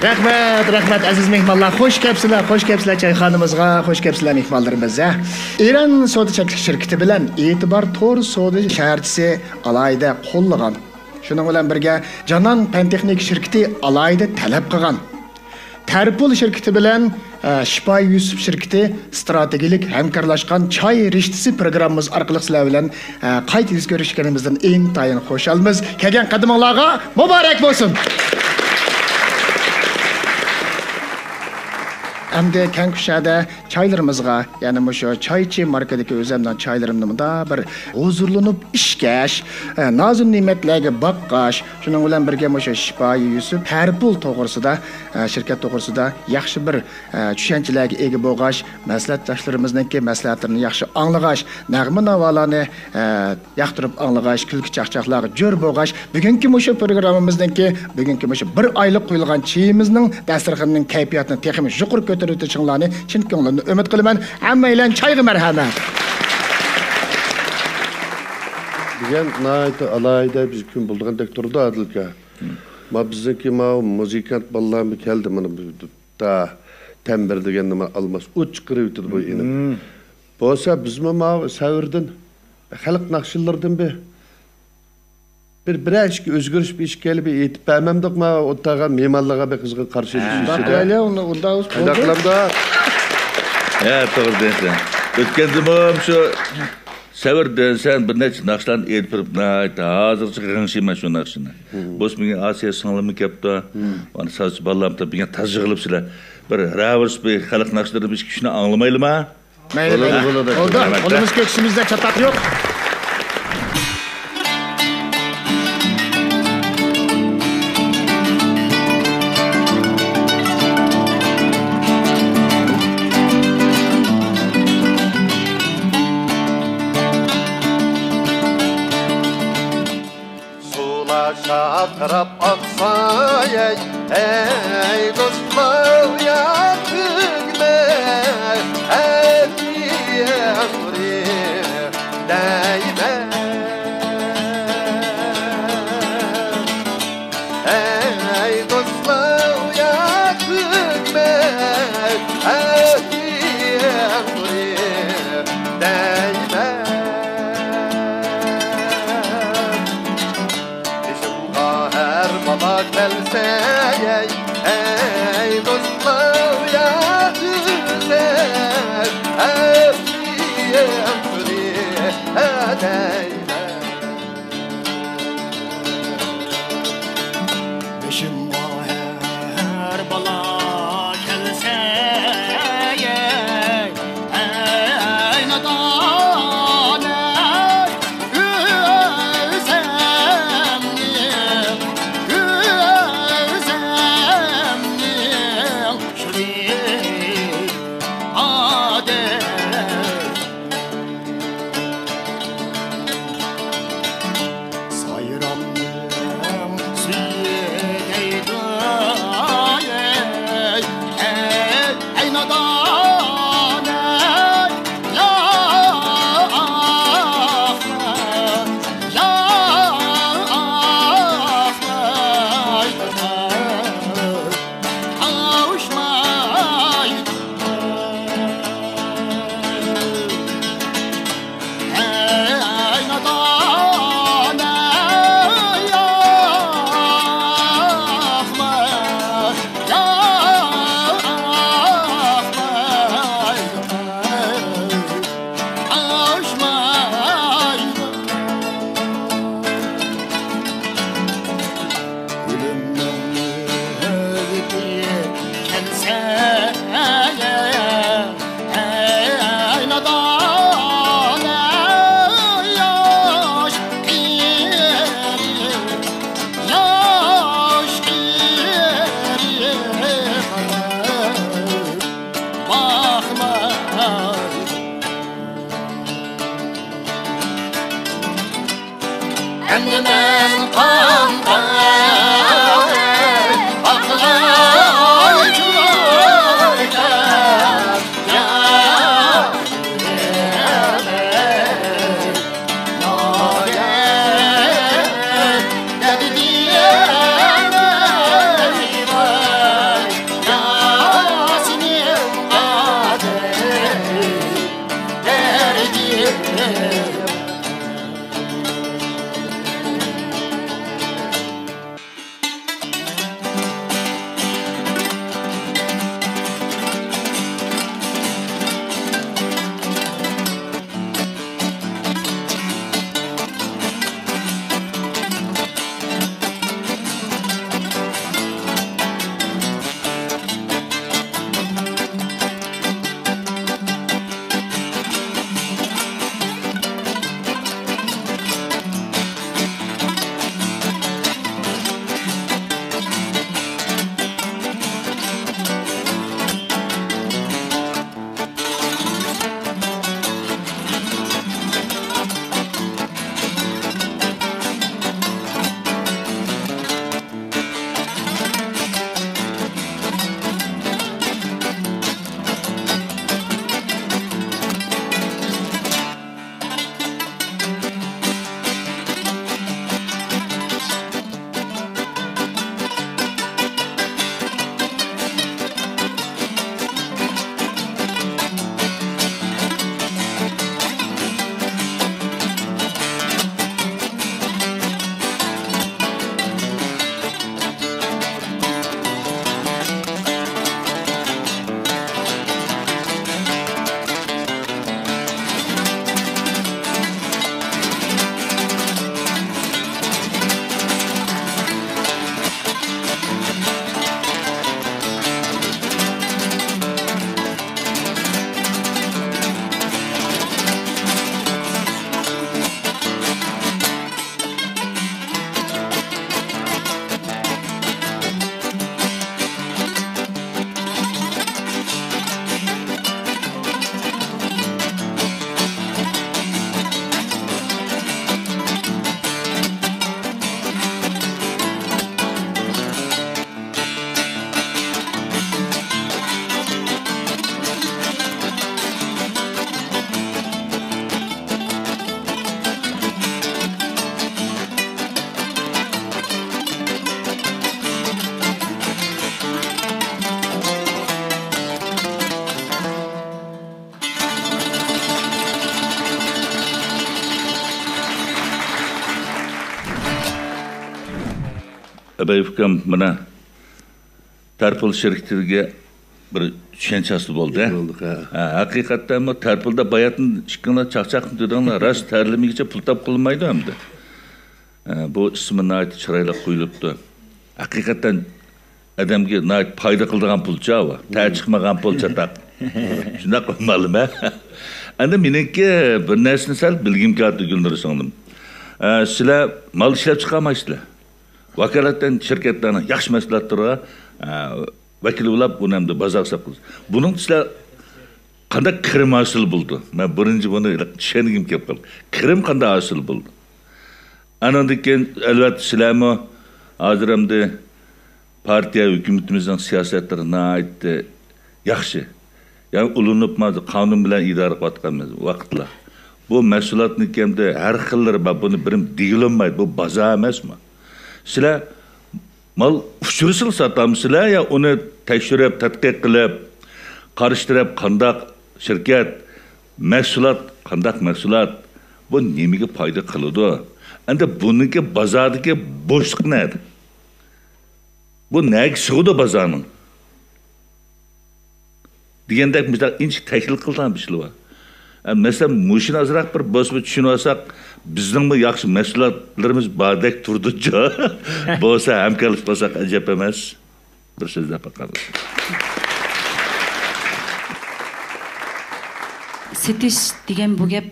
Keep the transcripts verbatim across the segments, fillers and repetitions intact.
رەھمەت، رەھمەت، ئەزىز مېھمانلار، خوش كەپسىلەر، خوش كەپسىلەر چايخانىمىزغا، خوش كەپسىلەر مېھمانلىرىمىز، ھە. ئىران سودا چەكلىك شىركىتى بىلەن ئېتىبار تور سودا شەھەرچىسى ئالاھىدە قوللىغان. شۇنىڭ بىلەن بىرگە، جانان پەن تېخنىك شىركىتى ئالاھىدە تەلەپ قىلغان. تەرپۇل شىركىتى بىلەن، ئە، شىپايى يۈسۈپ شىركىتى ئىستراتېگىيەلىك ھەمكارلاشقان چاي رىشتىسى پروگراممىمىز ئارقىلىق سىلەر بىلەن، ئە، قايتا يۈز كۆرۈشكىنىمىزدىن ئىنتايىن خۇشالمىز. كەلگەن قەدىمىڭلارغا مۇبارەك بولسۇن! ئەمدى كەڭكۈشەدە چايلىرىمىزغا، يەنى مۇشۇ چايچى ماركىدىكى ئۆزۈمنىڭ چايلىرىمنى مۇنداق بىر ھۇزۇرلىنىپ ئىچكەچ، ئە، نازۇ نېمەتلەرگە باققاچ، شۇنىڭ بىلەن بىرگە مۇشۇ شىپايى يۈسۈپ تەرپۇل توغرىسىدا، ئە، شىركەت توغرىسىدا ياخشى بىر، ئە، چۈشەنچىلەرگە ئىگە بولغاچ، مەسلىھەتداشلىرىمىزنىڭكى مەسلىھەتلىرىنى ياخشى ئاڭلىغاچ، نەغمە ناۋالارنى، ئە، ياقتۇرۇپ ئاڭلىغاچ، كۈلكە چاقچاقلارغا جۆر بولغاچ، بۈگۈنكى مۇشۇ پروگراممىمىزنىڭكى، بۈگۈنكى مۇشۇ بىر ئايلىق قۇيۇلغان چېيىمىزنىڭ دەستەرخاننىڭ كەيپىياتىنى تېخىمۇ يۇقىرى كۆتۈرۈۋېتىشىڭلارنى چىن كۆڭلۈمدىن ئۈمىد قىلىمەن. ھەممەيلەن چايغا مەرھەمەت! بۈگۈن ناھايىتى ئالاھىدە بىز كۈن بولىدىغاندەك تۇرىدۇ، ئادىلكا. ما بىزنىڭكى ما مۇزىكانت بالىلارمۇ كەلدى، مانا بۇ دا تەمبىر دېگەن نېمە ئالماس ئوت چىقىرىۋېتىدۇ بۇ ئىنىم. بولسا بىزمۇ ما سەۋردىن خەلق ناخشىلىرىدىن بىر، بىر، بىرەر ئىككى ئۆزگىرىش بىر ئىش كەلىپ ئېيتىپ بەرمەمدۇق ما ئولتۇرغان مېھمانلارغا بىر قىزغىن قارشى ئېلىش ئىچىدە. ئۇنداق قىلايلى، ئۇندا، ئۇندا قانداق قىلامدۇ؟ ھە، توغرا دەيسەن. ئۆتكەندىمۇ شۇ سەۋردىن سەن بىر نەچچە ناخشىلارنى ئېيتىپ بېرىپ، ناھايىتى ھازىرغىچە غىڭشىيمەن شۇ ناخشىنى. بولسا بۈگۈن ئاسىيە سىڭلىممۇ كەپتۇ. مانا سازچى بالىلارمۇ بۈگۈن تازا يىغىلىپسىلەر. بىر رەۋىرىس بىر خەلق ناخشىلىرى بىر ئىككى ئۈچنى ئاڭلىمايلىما؟ مەيلى، بولىدۇ، مەيلى. بولىدۇ. بولدى. رەھمەت. قولىمىز كۆكسىمىزدە چاتاق يوق. سۇلار شارقىراپ ئاقساي، ئەي، ئەي دوستلار، يا تۈگمەي، ئەمدى ئەمدى دەيمەن. ئەي دوستلار، يا تۈگمەي، ئەي ئەمدى دەيمەن. بېشىمغا ھەر بالا كەلسە، ئەي، ئەي دوستلار، يا تۈگمەي، ئەمدى ئەمدى دەيمەن. بېشىمغا ھەر بالا كەلسە، ئەي نادان، ئەي ئۆزۈمنىڭ، ئۆزۈمنىڭ شۇنى ئادەم. ئەبەي ئۇكام، مانا، تەرپىل شىركىتىگە بىر چۈشەنچە ھاسىل بولدى. بولدۇق، ھە. ھە، ھەقىقەتەنمۇ تەرپىلدە باياتىن ئىككىڭلار چاقچاقنى تۇردۇڭلار، راست تەرلىمىگىچە پۇل تاپقىلىمايدۇ ئەمدى. ھە، بۇ ئىسمى ناھايىتى چىرايلىق قويۇلۇپتۇ. ھەقىقەتەن ئادەمگە ناھايىتى پايدا قىلىدىغان پۇلچۇ ئۇ. تە چىقمىغان پۇل چاتاق. شۇنداق قىلمالىمە. ئەندى مېنىڭكى بىر نەرسىنى سەل بىلگۈم كەلدى، گۈلنۇر سىڭلىم. ئە، سىلەر مال ئىشلەپ چىقارمايسىلەر. ۋاكالىتەن شىركەتلەرنىڭ ياخشى مەھسۇلاتلىرىغا، ئە، ۋەكىل بولاپ، ئۇنى ئەمدى بازارغا ساپ قىلىسىز. بۇنىڭدا سىلەر قانداق كىرىم ھاسىل بولىدۇ؟ مەن بىرىنچى بۇنى چۈشەنگۈم كېلىپ قالدى. كىرىم قانداق ھاسىل بولىدۇ؟ ئانىڭدىن كېيىن، ئەلۋەتتە، سىلەرمۇ ھازىر ئەمدى پارتىيە، ھۆكۈمىتىمىزنىڭ سىياسەتلىرى ناھايىتى ياخشى. يەنى ئۇلىنىپ، ھازىر قانۇن بىلەن ئىدارە قىلىۋاتقان ۋاقىتلار. بۇ مەھسۇلاتنىڭكى ئەمدى ھەر خىللىرى بار. بۇنى بىرىم دېگىلى بولمايدۇ. بۇ بازار ئەمەسمۇ؟ سىلەر مال ئۇچرىسىلا ساتامسىلەر يا ئۇنى تەكشۈرۈپ، تەتقىق قىلىپ، قارشى تەرەپ قانداق شىركەت، مەھسۇلات قانداق مەھسۇلات، بۇ نېمىگە پايدا قىلىدۇ؟ ئەمدى بۇنىڭكى بازاردىكى بوشلۇق نەدە؟ بۇ نەگە سىغىدۇ بازارنىڭ؟ دېگەندەك مۇشۇنداق ئىنچىكە تەھلىل قىلىدىغان بىر ئىشلار بار. ئە، مەسىلەن، مۇشۇنى ئازراق بىر بولسىمۇ چۈشىنىۋالساق، بىزنىڭمۇ ياخشى مەھسۇلاتلىرىمىز باردەك تۇرىدۇچۇ. بولسا ھەمكارلىشىپ قالساق ئەجەب ئەمەس. بىر سۆزلەپ باقارمىز. سېتىش دېگەن بۇ گەپ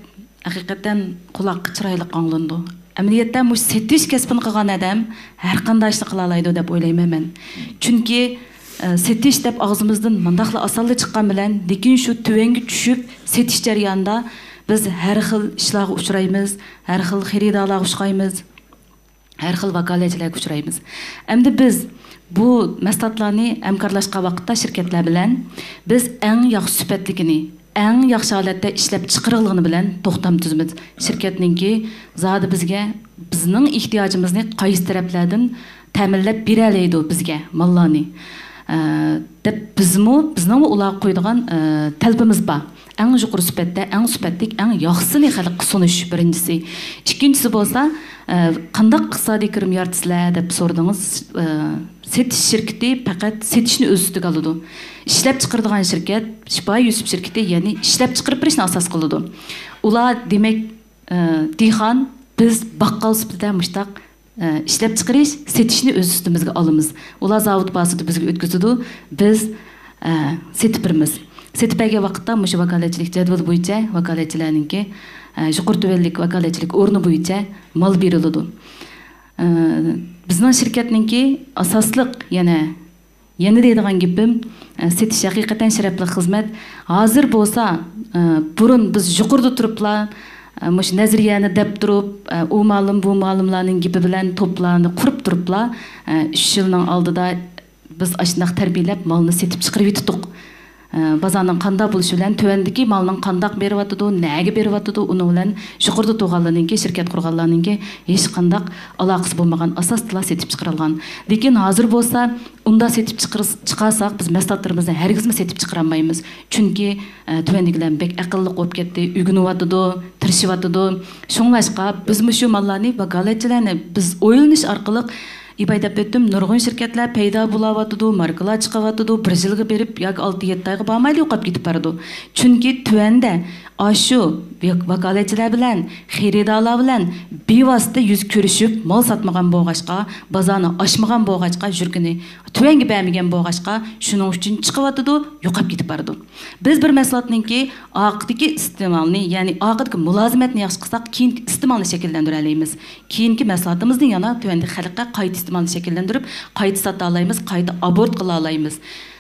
ھەقىقەتەن قۇلاققا چىرايلىق ئاڭلىنىدۇ. ئەمەلىيەتتە مۇشۇ سېتىش كەسپىنى قىلغان ئادەم ھەر قانداق ئىشنى قىلالايدۇ دەپ ئويلايمەن مەن. چۈنكى، ئە، سېتىش دەپ ئاغزىمىزدىن مۇنداقلا ئاسانلا چىققان بىلەن، لېكىن شۇ تۆۋەنگە چۈشۈپ سېتىش جەريانىدا بىز ھەر خىل ئىشلارغا ئۇچرايمىز، ھەر خىل خېرىدارلارغا ئۇچرايمىز. ھەر خىل ۋاكالەتچىلەرگە ئۇچرايمىز. ئەمدى بىز بۇ مەھسۇلاتلارنى ھەمكارلاشقان ۋاقىتتا شىركەتلەر بىلەن بىز ئەڭ ياخشى سۈپەتلىكىنى، ئەڭ ياخشى ھالەتتە ئىشلەپ چىقىرىلغىنى بىلەن توختام تۈزىمىز. شىركەتنىڭكى زادى بىزگە، بىزنىڭ ئېھتىياجىمىزنى قايسى تەرەپلەردىن تەمىنلەپ بېرەلەيدۇ بىزگە ماللارنى، ئە، دەپ بىزمۇ، بىزنىڭمۇ ئۇلارغا قويىدىغان، ئە، تەلىپىمىز بار. ئەڭ يۇقىرى سۈپەتتە، ئەڭ سۈپەتلىك، ئەڭ ياخشىسىنى خەلققە سۇنۇش بىرىنچىسى. ئىككىنچىسى بولسا، ئە، قانداق ئىقتىسادىي كىرىم يارىتىسىلەر دەپ سورىدىڭىز. ئە، سېتىش شىركىتى پەقەت سېتىشنى ئۆز ئۈستىگە ئالىدۇ. ئىشلەپ چىقىرىدىغان شىركەت شىپايى يۈسۈپ شىركىتى، يەنى ئىشلەپ چىقىرىپ بېرىشنى ئاساس قىلىدۇ. ئۇلار دېمەك، ئە، دېھقان، بىز باققال سۈپىتىدە مۇشتاق ئە، ئىشلەپچىقىرىش، سېتىشنى ئۆز ئۈستىمىزگە ئالىمىز. ئۇلار زاۋۇت بازىسىدا بىزگە ئۆتكۈزىدۇ، بىز، ئە، سېتىپ بېرىمىز. سېتىپ بەرگەن ۋاقىتتا مۇشۇ ۋاكالەتچىلىك جەدۋىلى بويىچە ۋاكالەتچىلەرنىڭكى، ئە، يۇقىرى تۆۋەنلىك ۋاكالەتچىلىك ئورنى بويىچە مال بېرىلىدۇ. ئە، بىزنىڭ شىركەتنىڭكى ئاساسلىق يەنە يەنە دەيدىغان گېپىم، ئە، سېتىش ھەقىقەتەن شەرەپلىك خىزمەت. ھازىر بولسا، ئە، بۇرۇن بىز يۇقىرىدا تۇرۇپلا، ئە، مۇشۇ نەزەرىيەنى دەپ تۇرۇپ، ئە، ئۇ مالىم، بۇ مالىملارنىڭ گېپى بىلەن توپلارنى قۇرۇپ تۇرۇپلا، ئە، ئۈچ يىلنىڭ ئالدىدا بىز ئاشۇنداق تەربىيەلەپ مالنى سېتىپ چىقىرىۋېتىتتۇق. ئە، بازارنىڭ قانداق بولۇشى بىلەن، تۆۋەندىكى مالنىڭ قانداق بېرىۋاتىدۇ، نەگە بېرىۋاتىدۇ، ئۇنىڭ بىلەن يۇقىرىدا تۇرغانلارنىڭكى، شىركەت قۇرغانلارنىڭكى ھېچقانداق ئالاقىسى بولمىغان ئاساستىلا سېتىپ چىقىرىلغان. لېكىن ھازىر بولسا ئۇنداق سېتىپ چىقىرس-، چىقارساق، بىز مەھسۇلاتلىرىمىزنى ھەرگىزمۇ سېتىپ چىقىرالمايمىز. چۈنكى، ئە، تۆۋەندىكىلەر بەك ئەقىللىق بولۇپ كەتتى، ئۆگىنىۋاتىدۇ، تىرىشىۋاتىدۇ. شۇڭلاشقا بىز مۇشۇ ماللارنى، ۋاكالەتچىلەرنى بىز ئويلىنىش ئارقىلىق، ئىباي دەپ ئۆتتۈم، نۇرغۇن شىركەتلەر پەيدا بولاۋاتىدۇ، ماركىلار چىقىۋاتىدۇ، بىر يىلغا بېرىپ ياكى ئالتە، يەتتە ئايغا بارمايلا يوقاپ كېتىپ بارىدۇ. چۈنكى تۆۋەندە ئاشۇ ۋاكالەتچىلەر بىلەن، خېرىدارلار بىلەن بىۋاسىتە يۈز كۆرۈشۈپ، مال ساتمىغان بولغاچقا، بازارنى ئاچمىغان بولغاچقا، يۈرىكىنى تۆۋەنگە بەرمىگەن بولغاچقا، شۇنىڭ ئۈچۈن چىقىۋاتىدۇ، يوقاپ كېتىپ بارىدۇ. بىز بىر مەھسۇلاتنىڭكى ئارقىدىكى ئىستېمالنى، يەنى ئارقىدىكى مۇلازىمەتنى ياخشى قىلساق، كېيىنكى ئىستېمالنى شەكىللەندۈرەلەيمىز. كېيىنكى مەھسۇلاتىمىزنى يەنە تۆۋەندىكى خەلققە قايتا ئىستېمالنى شەكىللەندۈرۈپ، قايتا ساتالايمىز، قايتا ئابورت قىلالايمىز.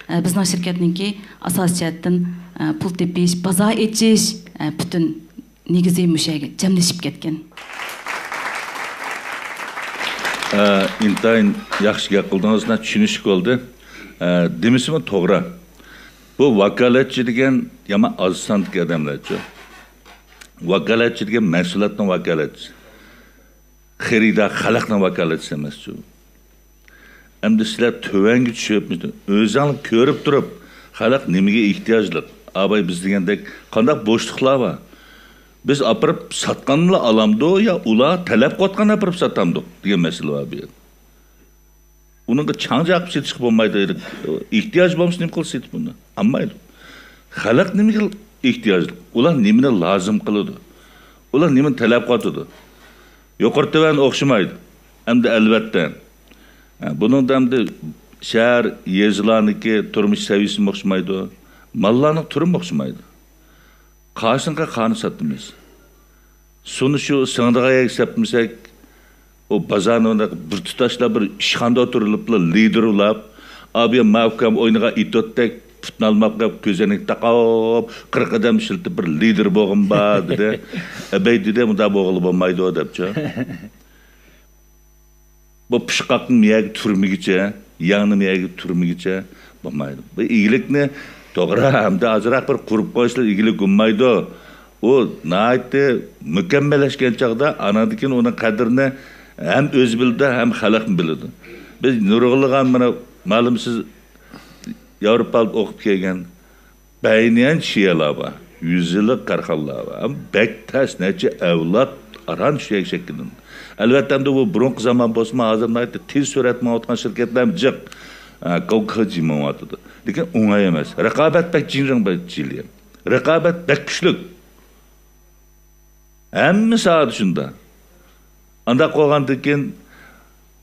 ئە، بىزنىڭ شىركەتنىڭكى ئاساسىي جەھەتتىن، ئە، پۇل تېپىش، بازار ئېچىش، ئە، پۈتۈن نېگىزى مۇشۇ يەرگە جەملىشىپ كەتكەن. ئە، ئىنتايىن ياخشى گەپ قىلدىڭىز، چۈشىنىشلىك بولدى. ئە، دېمىسىمۇ توغرا. بۇ ۋاكالەتچى دېگەن يامان ئاز ساندىكى ئادەملەرچۇ. ۋاكالەتچى دېگەن مەھسۇلاتنىڭ ۋاكالەتچىسى. خېرىدار خەلقنىڭ ۋاكالەتچىسى ئەمەسچۇ. ئەمدى سىلەر تۆۋەنگە چۈشۈپ، ئۆزۈڭلار كۆرۈپ تۇرۇپ، خەلق نېمىگە ئېھتىياجلىق؟ ئاباي بىز دېگەندەك قانداق بوشلۇقلار بار؟ بىز ئاپىرىپ ساتقانلا ئالامدۇ يا ئۇلار تەلەپ قىلىۋاتقان ئاپىرىپ ساتامدۇ دېگەن مەسىلە بار بۇ يەردە. ئۇنىڭغا چاڭ چاقىپ سېتىشقا بولمايدۇ. ئېھتىياج بولمىسا نېمە قىلىپ سېتىپ ئۇنى؟ ئالمايدۇ. خەلق نېمىگە ئېھتىياجلىق؟ ئۇلار نېمىنى لازىم قىلىدۇ؟ ئۇلار نېمىنى تەلەپ قىلىۋاتىدۇ؟ يۇقىرى تۆۋەن ئوخشىمايدۇ. ئەمدى ئەلۋەتتە، ھە، بۇنىڭدا ئەمدى شەھەر، يېزىلارنىڭكى تۇرمۇش سەۋىيەسىمۇ ئوخشىمايدۇ. ماللارنىڭ تۈرىمۇ ئوخشىمايدۇ. قارىسىڭغا قارنى ساتىمىز. سۇنى شۇ سىڭىدىغان يەرگە سەپمىسەك، ئۇ بازارنى بىر تۇتاشلاپ بىر ئىشخانىدا ئولتۇرۇلۇپلا لىدىر ئۇلاپ، ئابىيا ماۋۇ ئۇكام ئوينىغان ئېتوتتەك پۇتنى ئالماقلاپ كۆزەنەك تاقاپ، قىرىق قەدەم ئىشلىتىپ بىر لىدىر بولغۇم بار دېدى. ئەبەي دېدى، مۇنداق بولغىلى بولمايدۇ دەپچۇ. بۇ پىشقاقنى مىيەگە تۈرمىگىچە، يەڭنى مىيەگە تۈرمىگىچە بولمايدۇ. بۇ ئىگىلىكنى توغرا، ئەمدى ئازراق بىر قۇرۇپ قويسىلا ئىگىلىك بولمايدۇ. ئۇ ناھايىتى مۇكەممەللەشكەن چاغدا ئاناندىن كېيىن ئۇنىڭ قەدرىنى ھەم ئۆزى بىلىدۇ، ھەم خەلقمۇ بىلىدۇ. بىز نۇرغۇنلىغان مانا مەلۇم سىز ياۋروپادا ئوقۇپ كەلگەن بەينىيەن شىئەلار بار، يۈز يىللىق كارخانىلار بار. بەك تەس، نەچچە ئەۋلاد ئاران شۇ يەرگە شەكىللىنىدۇ. ئەلۋەتتە، ئەمدى بۇ بۇرۇنقى زامان بولسىمۇ، ازىر ناھايىتى تېز سۈرئەتتە ماڭىۋاتقان شىركەتلەرمۇ جىق، ئە، كاۋكاجى مېڭىۋاتىدۇ. لېكىن ئوڭاي ئەمەس. رىقابەت بەك جىڭرىڭ، بەك جىليەن. رىقابەت بەك كۈچلۈك. ھەممە ساھەدە شۇنداق. ئانداق بولغاندىن كېيىن،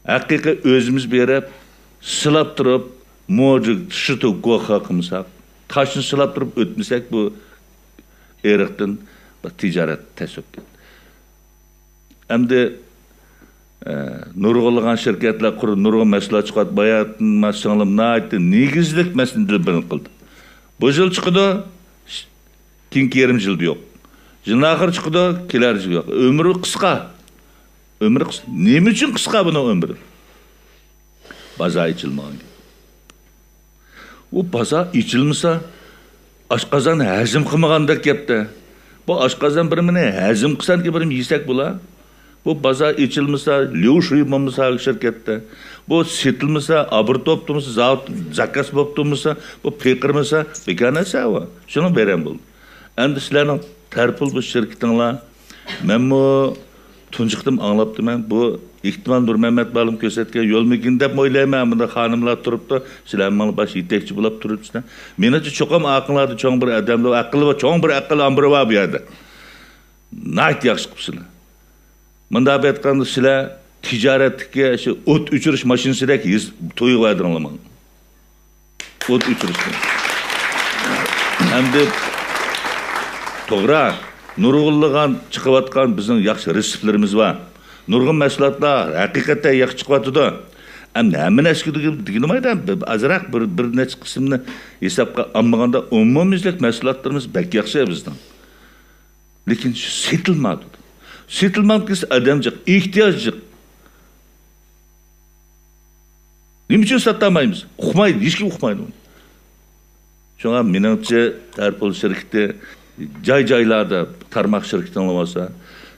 ھەقىقىي ئۆزىمىز بېرىپ، سىلاپ تۇرۇپ، موجىگ شىتۇ گوخا قىلمىساق، تاشنى سىلاپ تۇرۇپ ئۆتمىسەك، بۇ ئېرىقتىن بىر تىجارەت تەس بولۇپ كەتتى. ئەمدى، ئە، نۇرغۇنلىغان شىركەتلەر قۇرۇپ، نۇرغۇن مەھسۇلات چىقىرىپ، باياتىن سىڭلىم ناھايىتى نېگىزلىك مەسىلىنى دىلبىرىنى قىلدى. بۇ يىل چىقىدۇ، كېيىنكى يېرىم يىلدا يوق. يىلنىڭ ئاخىرى چىقىدۇ، كېلەر يىل يوق. ئۆمرى قىسقا. ئۆمرى قىسقا. نېمە ئۈچۈن قىسقا بۇنىڭ ئۆمرى؟ بازار ئېچىلمىغان گەپ. ئۇ بازار ئېچىلمىسا، ئاشقازان ھەزىم قىلمىغاندەك گەپتە. بۇ ئاشقازان بىرىمىنى ھەزىم قىلسامكى بىرىم يېسەك بولا. بۇ بازار ئېچىلمىسا، ليۇ شۇي بولمىسا شىركەتتە، بۇ سېتىلمىسا، ئابورت بولۇپ تۇرمىسا، زاۋۇت زاكاز بولۇپ تۇرمىسا، بۇ پىقىرمىسا، بىكار نەرسە بۇ. شۇنىڭ بەيرەم بولدى. ئەمدى سىلەرنىڭ تەرپۇل بۇ شىركىتىڭلار، مەنمۇ تۇنجى قېتىم ئاڭلاپتىمەن. بۇ ئېھتىمال نۇرمەمەت مۇئەللىم كۆرسەتكەن يول مىكىن دەپمۇ ئويلايمەن. مۇندا خانىملار تۇرۇپتۇ، سىلەر ماڭا باش يېتەكچى بولۇپ تۇرۇپسىلەر. مېنىڭچە چوقۇم ئاقىڭلاردا چوڭ بىر ئادەملەر، ئەقىل بار، چوڭ بىر ئەقىل ئامبىرى بار بۇ يەردە. ناھايىتى ياخشى قىپسىلەر. مۇنداق ئېيتقاندا، سىلەر تىجارەتتىكى شۇ ئوت ئۆچۈرۈش ماشىنىسىدەك ھېس-، تۇيغۇ بەردىڭلار ماڭا. ئوت ئۆچۈرۈشنى. ئەمدى توغرا، نۇرغۇنلىغان چىقىۋاتقان بىزنىڭ ياخشى رېتسېپلىرىمىز بار. نۇرغۇن مەھسۇلاتلار ھەقىقەتەن ياخشى چىقىۋاتىدۇ. ئەمدى ھەممە نەرسىگە دېگىلى بولمايدۇ. ئازراق بىر، بىر نەچچە قىسىمنى ھېسابقا ئالمىغاندا، ئومۇميۈزلۈك مەھسۇلاتلىرىمىز بەك ياخشى بىزنىڭ. لېكىن شۇ سېتىلمايدۇ. سېتىلماپ كەتسە ئادەم جىق، ئېھتىياج جىق. نېمە ئۈچۈن ساتالمايمىز؟ ئۇقمايدۇ، ھېچكىم ئۇقمايدۇ بۇنى. شۇڭا مېنىڭچە، تەرپۇل شىركىتى جاي-جايلاردا تارماق شىركىتىڭلار بولسا،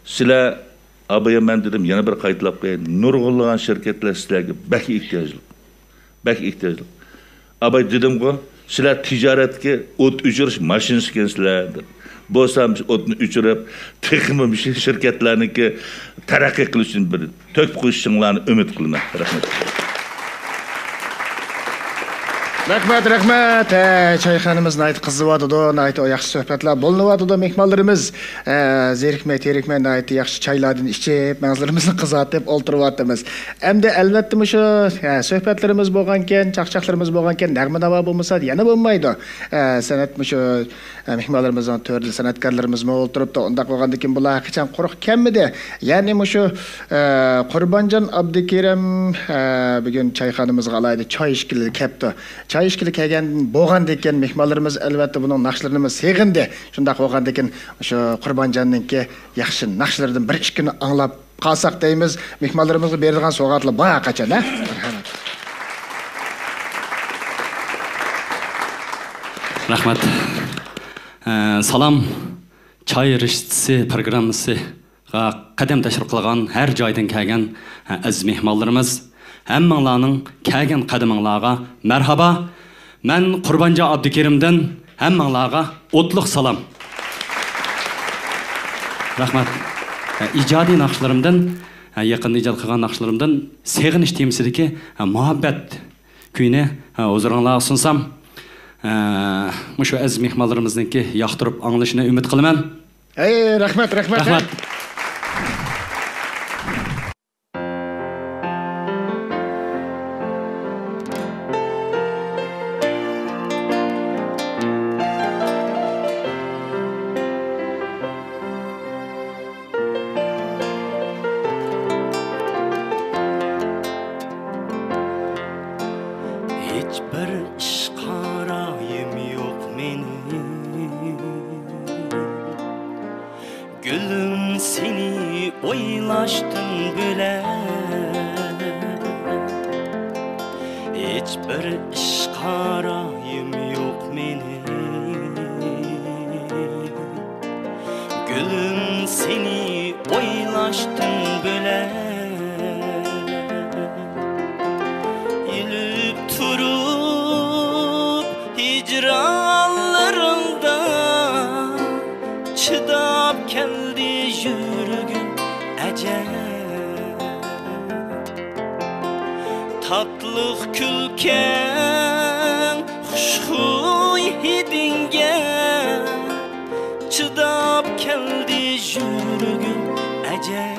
سىلەر، ئابايا مەن دېدىم، يەنە بىر قايتىلاپ قوياي، نۇرغۇنلىغان شىركەتلەر سىلەرگە بەك ئېھتىياجلىق. بەك ئېھتىياجلىق. ئاباي دېدىمغۇ، سىلەر تىجارەتتىكى ئوت ئۆچۈرۈش ماشىنىسى ئىكەنسىلەر دەپ. بولسا مۇشۇ ئوتنى ئۆچۈرۈپ، تېخىمۇ مۇشۇ شىركەتلەرنىڭكى تەرەققىي قىلىشىنى بىر تۆھپە قوشۇشۇڭلارنى ئۈمىد قىلىمەن. رەھمەت. رەھمەت، رەھمەت. ھە، چايخانىمىز ناھايىتى قىزىۋاتىدۇ، ناھايىتى ياخشى سۆھبەتلەر بولۇنۇۋاتىدۇ. مېھمانلىرىمىز، ھە، زېرىكمەي، تېرىكمەي ناھايىتى ياخشى چايلاردىن ئىچىپ، مەڭزىلىرىمىزنى قىزارتىپ ئولتۇرۇۋاتىمىز. ئەمدى ئەلۋەتتە مۇشۇ، ھە، سۆھبەتلىرىمىز بولغانكەن، چاقچاقلىرىمىز بولغانكەن، نەغمە ناۋا بولمىسا يەنە بولمايدۇ. ھە، سەنئەت مۇشۇ، ھە، مېھمانلىرىمىزنىڭ تۆرىدە سەنئەتكارلىرىمىزمۇ ئولتۇرۇپتۇ. ئۇنداق بولغاندىكىن بۇلار ھەقىچان قۇرۇق كەلمىدى. يەنى مۇشۇ، ھە، قۇربانجان ئابدۇكېرىم، ھە، بۈگۈن چايخانىمىزغا ئالاھىدە چاي ئىچكىلى كەپتۇ. چاي ئىچكىلى كەلگەن بولغاندىكىن مېھمانلىرىمىز ئەلۋەتتە بۇنىڭ ناخشىلىرىنىمۇ سېغىندى. شۇنداق بولغاندىكىن مۇشۇ قۇربانجاننىڭكى ياخشى ناخشىلىرىدىن بىر ئىككىنى ئاڭلاپ قالساق دەيمىز. مېھمانلىرىمىزغا بېرىدىغان سوۋغاتلار بار ھەقىچان، ھە؟ رەھمەت. ئە، سالام. چاي رىشتىسى پروگراممىسىغا قەدەم تەشرىپ قىلغان ھەر جايدىن كەلگەن، ئە، ئەزىز مېھمانلىرىمىز، ھەممىڭلارنىڭ كەلگەن قەدىمىڭلارغا مەرھابا. مەن قۇربانجان ئابدۇكېرىمدىن ھەممىڭلارغا ئوتلۇق سالام. رەھمەت. ئىجادىي ناخشىلىرىمدىن ھە، يېقىندا ئىجاد قىلغان ناخشىلىرىمدىن سېغىنىش تېمىسىدىكى، ھە، مۇھەببەت كۈيىنى، ھە، ھۇزۇرۇڭلارغا سۇنسام، ھە، مۇشۇ ئەزىز مېھمانلىرىمىزنىڭكى ياقتۇرۇپ ئاڭلىشىنى ئۈمىد قىلىمەن. ئەي، رەھمەت، رەھمەت. رەھمەت. ھېچبىر ئىشقا رايىم يوق مېنىڭ. گۈلۈم، سېنى ئويلاشتىن بۆلەك ھېچبىر ئىشقا رايىم يوق مېنىڭ. گۈلۈم، سېنى ئويلاشتىن بۆلەك ئېلىپ تۇرۇپ ھىجرانلىرىڭدا چىداپ كەلدى يۈرىكىم ئەجەب. تاتلىق كۈلكەڭ، خۇشخۇي ھىدىڭگە چىداپ كەلدى يۈرىكىم ئەجەب.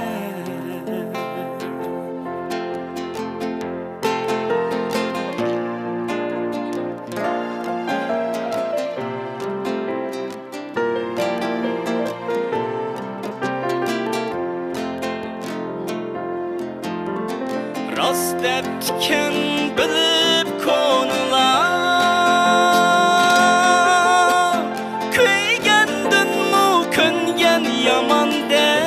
راست دەپتىكەن بىلىپ كونىلار، كۆيگەندىنمۇ كۆنگەن يامان دەپ.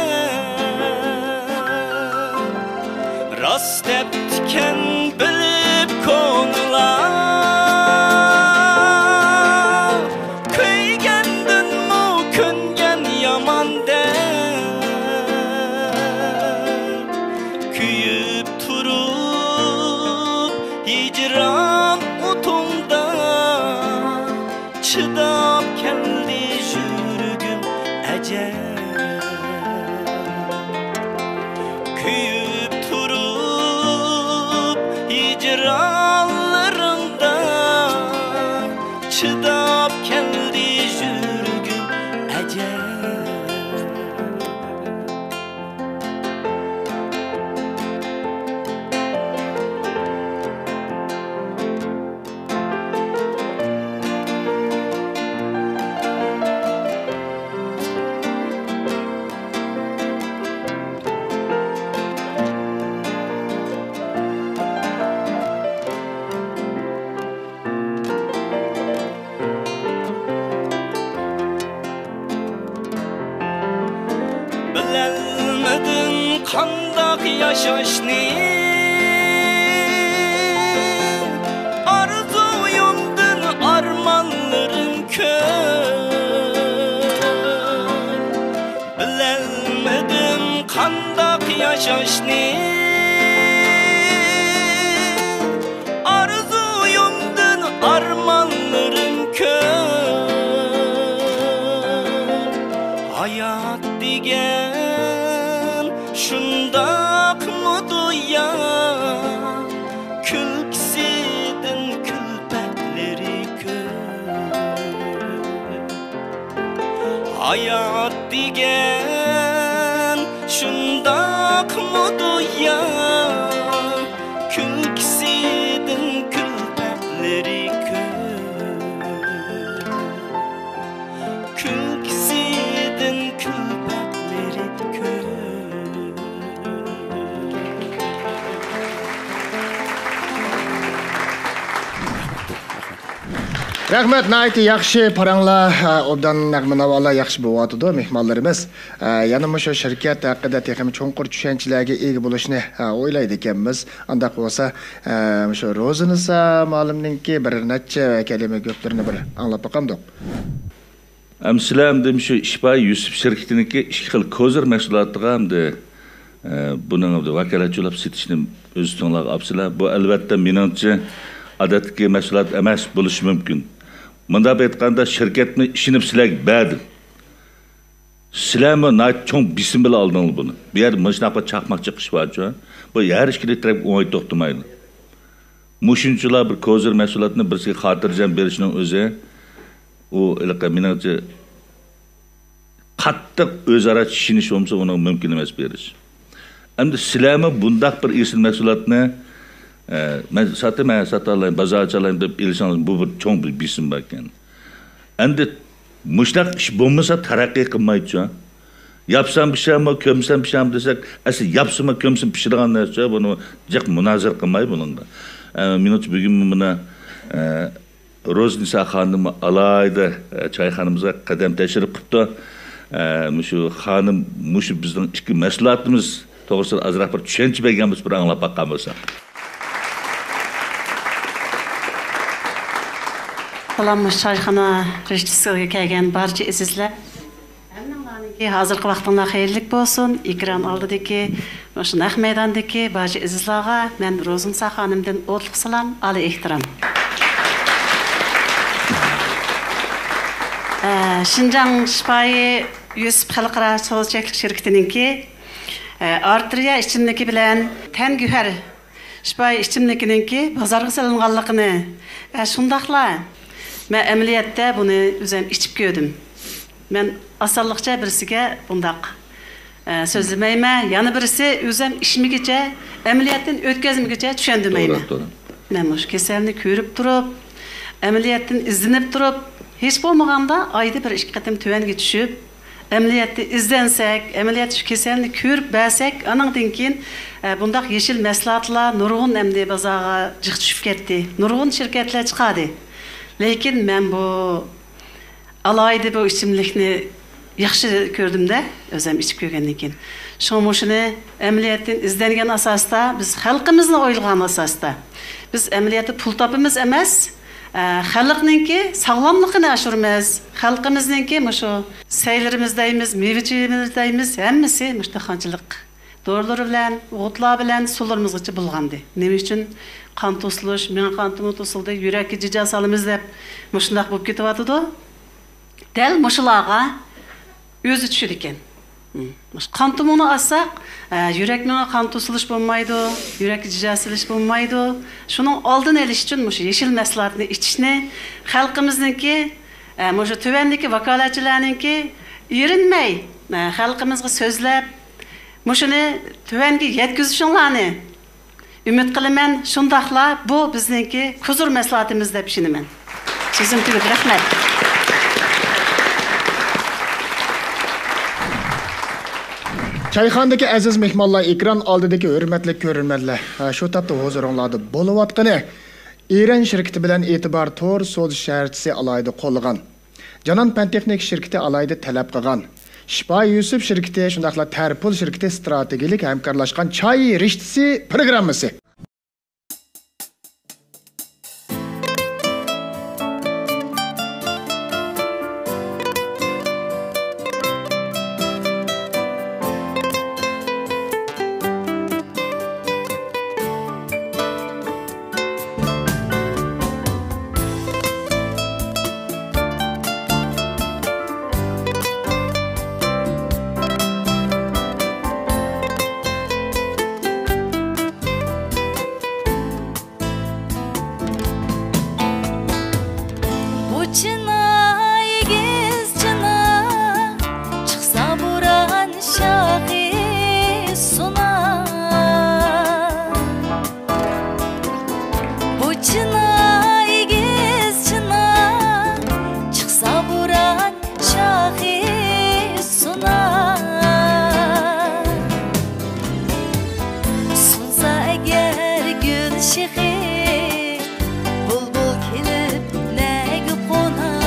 راست دەپتىكەن بىلىپ كونىلار، كۆيگەندىنمۇ كۆنگەن يامان دەپ. كۆيۈپ تۇرۇپ ھىجران ئوتۇڭدا چىداپ كەلدى يۈرىكىم ئەجەب. كۆيۈپ تۇرۇپ ھىجرانلىرىڭدا چىداپ كەلدى يۈرىكىم ئەجەب. بىلەلمىدىم قانداق ياشاشنى، ئارزۇيۇمدىن ئارمانلىرىم كۆپ. بىلەلمىدىم قانداق ياشاشنى، ئارزۇيۇمدىن ئارمانلىرىم كۆپ. ھايات دېگەن شۇنداقمىدۇ يا، كۈلكىسىدىن كۈلپەتلىرى كۆپ. ھايات دېگەن شۇنداقمىدۇ يا، كۈلكىسىدىن كۈلپەتلىرى كۆپ. كۈلكىسىدىن كۈلپەتلىرى كۆپ. رەھمەت، ناھايىتى ياخشى پاراڭلار، ئوبدان نەغمە ناۋالار ياخشى بولۇۋاتىدۇ، مېھمانلىرىمىز. ئە، يەنە مۇشۇ شىركەت ھەققىدە تېخىمۇ چوڭقۇر چۈشەنچىلەرگە ئىگە بولۇشنى، ئە، ئويلايدىكەنمىز. ئانداق بولسا، ئە، مۇشۇ روزىنىسا مۇئەللىمنىڭكى بىر نەچچە كەلىمە گۆپلىرىنى بىر ئاڭلاپ باقامدۇق؟ ئەمدى سىلەر ئەمدى مۇشۇ ئىشپاي يۈسۈپ شىركىتىنىڭكى ئىككى خىل كوزىر مەھسۇلاتىغا ئەمدى، ئە، بۇنىڭ ئەمدى ۋاكالەتچى بولۇپ سېتىشنى ئۆز ئۈستۈڭلارغا ئاپسىلەر. بۇ ئەلۋەتتە مېنىڭچە ئادەتتىكى مەھسۇلات ئەمەس بولۇشى مۇمكىن. مۇنداق ئېيتقاندا، شىركەتمۇ ئىشىنىپ سىلەرگە بەردى. سىلەرمۇ ناھايىتى چوڭ بېسىم بىلەن ئالدىڭلار بۇنى. بۇ يەردە مۇشۇنداق بىر چاقماق چېقىش بارچۇ؟ بۇ ھەر ئىككىلا تەرەپ ئوڭاي توختىمايدۇ. مۇشۇنچىلا بىر كوزىر مەھسۇلاتنى بىرسىگە خاتىرجەم بېرىشنىڭ ئۆزى، ئۇ ھېلىقى مېنىڭچە قاتتىق ئۆزئارا چۈشىنىش بولمىسا، ئۇنىڭ مۇمكىن ئەمەس بېرىش. ئەمدى سىلەرمۇ بۇنداق بىر ئېسىل مەھسۇلاتنى، ئە، مەن ساتىمەن، ساتالايمەن، بازار ئاچالايمەن دەپ ئېلىشىڭلار، بۇ بىر چوڭ بىر بېسىم باركەن. ئەمدى مۇشۇنداق ئىش بولمىسا، تەرەققىي قىلمايدۇ. ياپسام پىشامۇ، كۆمسەم پىشامۇ دېسەك، ئەسلى ياپسىمۇ، كۆمسىمۇ پىشىدىغان نەرسە، بۇنى جىق مۇنازىرە قىلماي بۇنىڭغا. ئە، مېنىڭچە بۈگۈن مانا، ئە، روزىنىسا خانىم ئالاھىدە، ئە، چايخانىمىزغا قەدەم تەشرىپ قىپتۇ. ئە، مۇشۇ خانىم مۇشۇ بىزنىڭ ئىككى مەھسۇلاتىمىز توغرىسىدا ئازراق بىر چۈشەنچە بەرگەن بولسا، بىر ئاڭلاپ باققان بولساق. سالام، مۇشۇ چايخانا رىشتىسىگە كەلگەن بارچە ئەزىزلەر. ھەممىڭلارنىڭكى ھازىرقى ۋاقتىڭلار خەيرلىك بولسۇن. ئېكران ئالدىدىكى، مۇشۇ نەق مەيداندىكى بارچە ئەزىزلارغا مەن روزىنىسا خانىمدىن ئوتلۇق سالام، ئالىي ئېھتىرام. ئە، شىنجاڭ شىپايى يۈسۈپ خەلقئارا سودا چەكلىك شىركىتىنىڭكى، ئە، ئارتېرىيە ئىچىملىكى بىلەن تەن گۆھەر شىپايى ئىچىملىكىنىڭكى بازارغا سېلىنغانلىقىنى، ئە، شۇنداقلا مەن ئەمەلىيەتتە بۇنى ئۆزۈم ئىچىپ كۆردۈم. مەن ئاسانلىقچە بىرسىگە بۇنداق، ئە، سۆزلىمەيمەن. يەنە بىرسى ئۆزۈم ئىچمىگۈچە، ئەمەلىيەتتىن ئۆتكۈزمىگۈچە چۈشەندۈرمەيمەن. توغرا، توغرا. مەن مۇشۇ كېسەلنى كۆرۈپ تۇرۇپ، ئەمەلىيەتتىن ئىزدىنىپ تۇرۇپ، ھېچ بولمىغاندا ئايدا بىر ئىككى قېتىم تۆۋەنگە چۈشۈپ، ئەمەلىيەتتە ئىزدەنسەك، ئەمەلىيەتتە شۇ كېسەلنى كۆرۈپ بەرسەك، ئانىڭدىن كېيىن، ئە، بۇنداق يېشىل مەھسۇلاتلار نۇرغۇن ئەمدى بازارغا جىق چۈشۈپ كەتتى. نۇرغۇن شىركەتلەر چىقاردى. لېكىن مەن بۇ ئالاھىدە بۇ ئىچىملىكنى ياخشى كۆردۈم-دە، ئۆزۈم ئىچىپ كۆرگەندىن كېيىن. شۇڭا مۇشۇنى ئەمەلىيەتتىن ئىزدەنگەن ئاساستا، بىز خەلقىمىزنى ئويلىغان ئاساستا، بىز ئەمەلىيەتتە پۇل تاپىمىز ئەمەس، ئە، خەلقنىڭكى ساغلاملىقىنى ئاشۇرىمىز. خەلقىمىزنىڭكى مۇشۇ سەيلىرىمىز دەيمىز، مېۋە-چېۋىمىز دەيمىز، ھەممىسى مۇشۇ دېھقانچىلىق دورىلىرى بىلەن، ئوغۇتلار بىلەن سۇلىرىمىزغىچە بۇلغاندى. نېمە ئۈچۈن قان توسۇلۇش، مېڭە قان تومۇر توسۇلدى، يۈرەككە جىجە سالىمىز دەپ مۇشۇنداق بولۇپ كېتىۋاتىدۇ؟ دەل مۇشۇلارغا ئۆزى چۈشىدىكەن. مۇشۇ قان تومۇرنى ئالساق، ئە، يۈرەك مېڭە قان توسۇلۇش بولمايدۇ، يۈرەككە جىجە سېلىش بولمايدۇ. شۇنىڭ ئالدىنى ئېلىش ئۈچۈن مۇشۇ يېشىل مەھسۇلاتنى ئىچىشنى خەلقىمىزنىڭكى، ئە، مۇشۇ تۆۋەندىكى ۋاكالەتچىلەرنىڭكى ئېرىنمەي، ئە، خەلقىمىزغا سۆزلەپ، مۇشۇنى تۆۋەنگە يەتكۈزۈشۈڭلارنى ئۈمىد قىلىمەن، شۇنداقلا بۇ بىزنىڭكى كۇزۇر مەھسۇلاتىمىز دەپ ئىشىنىمەن. سۆزۈم تۈگىدى، رەھمەت. چايخانىدىكى ئەزىز مېھمانلار، ئېكران ئالدىدىكى ھۆرمەتلىك كۆرۈرمەنلەر، ھە، شۇ تاپتا ھۇزۇرۇڭلاردا بولۇۋاتقىنى ئېرەن شىركىتى بىلەن ئېتىبار تور سودا شەھەرچىسى ئالاھىدە قوللىغان، جانان پەن تېخنىكا شىركىتى ئالاھىدە تەلەپ قىلغان، شىپا يۈسۈپ شىركىتى، شۇنداقلا تەرپۇل شىركىتى ئىستراتېگىيەلىك ھەمكارلاشقان چاي رىشتىسى پروگراممىسى. بۇ چىنا، ئېگىز چىنا، چىقسا بوران شاخى سۇنار. بۇ چىنا، ئېگىز چىنا، چىقسا بوران شاخى سۇنار. سۇنسا ئەگەر گۈل شېخى، بۇلبۇل كېلىپ نەگە قونار؟